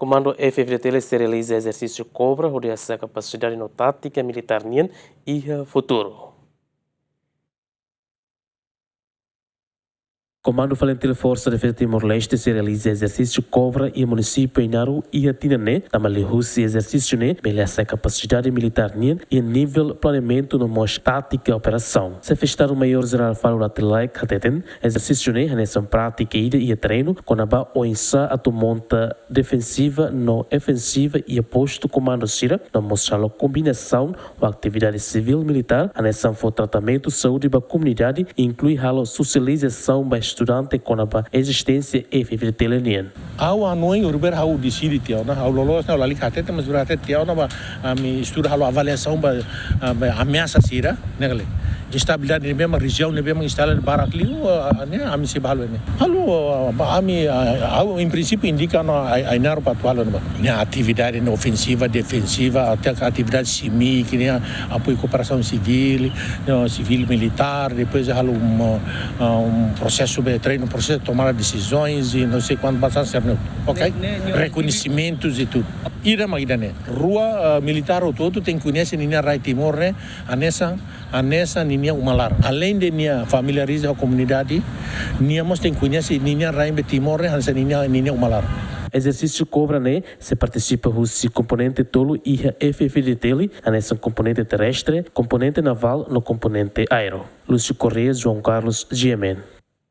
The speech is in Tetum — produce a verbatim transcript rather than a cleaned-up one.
Komandu F-FDTL sei realiza ezersísiu Cobra hodi hasa'e kapasidade no tátika militár nian iha futuru. Komandu Falintil Forsa Defeza Timor-Leste sei realiza ezersísiu Cobra iha munisípiu Ainaro iha tinan ne'e, tanba liuhusi ezersísiu ne'e bele hasa'e kapasidade militár nian iha nivel planeamentu no mós tátika operasaun. Xefe Estadu Maiór Jenerál Falo Rate Laek hateten, ezersísiu ne'e hanesan prátika ida iha terrenu kona-ba oinsá atu monta defensiva no ofensiva iha postu komandu sira, no mós halo kombinasaun ho atividade sivíl militár, hanesan fó tratamentu saúde ba komunidade, inklui halo sosializasaun ba estudante kona-ba ezisténsia F-FDTL nian. Ha'u hanoin, ohin ha'u deside tiha ona, ha'u loloos ona, ha'u lalika hatete, mas ohin hatete tiha ona ba, ami estuda halo avaliasaun ba, ah, ba ameasa sira, ne'e kale. Instabilidade ne'ebé mak, rejiaun ne'ebé mak instala barak liu, ah, ne'e, ami sei bá halo ne'e. Halo, ah, ba ami, ah, ha'u, em princípio, indika ona Ai-, Ainaro para atu halo ne'e ba. Ne'e atividade ne'e ofensiva, defensiva, até atividade simi, que nem apoio cooperação civil, não, civil militar, depois halo um, ah, um processo de treino, processo de tomada de decisões e não sei quanto, bastante, né? Ok? Ne'e, ne'e, ne'e. Reconhecimentos e tudo. Ida mak ida-ne'e. Rua, ah, militár hotu-hotu tenke koñese ninia rai Timor ne'e, hanesan, hanesan ninia uma-laran. Além de nia familiariza ho komunidade, nia mós tenke koñese ninia rai be Timor ne'e, hanesan ninia, ninia uma-laran. Ezersísiu Cobra ne'e sei partisipa husi komponente tolu iha F-FDTL, hanesan komponente terrestre, komponente navál no komponente aéreu. Lúcio Correia, João Carlos, G M N.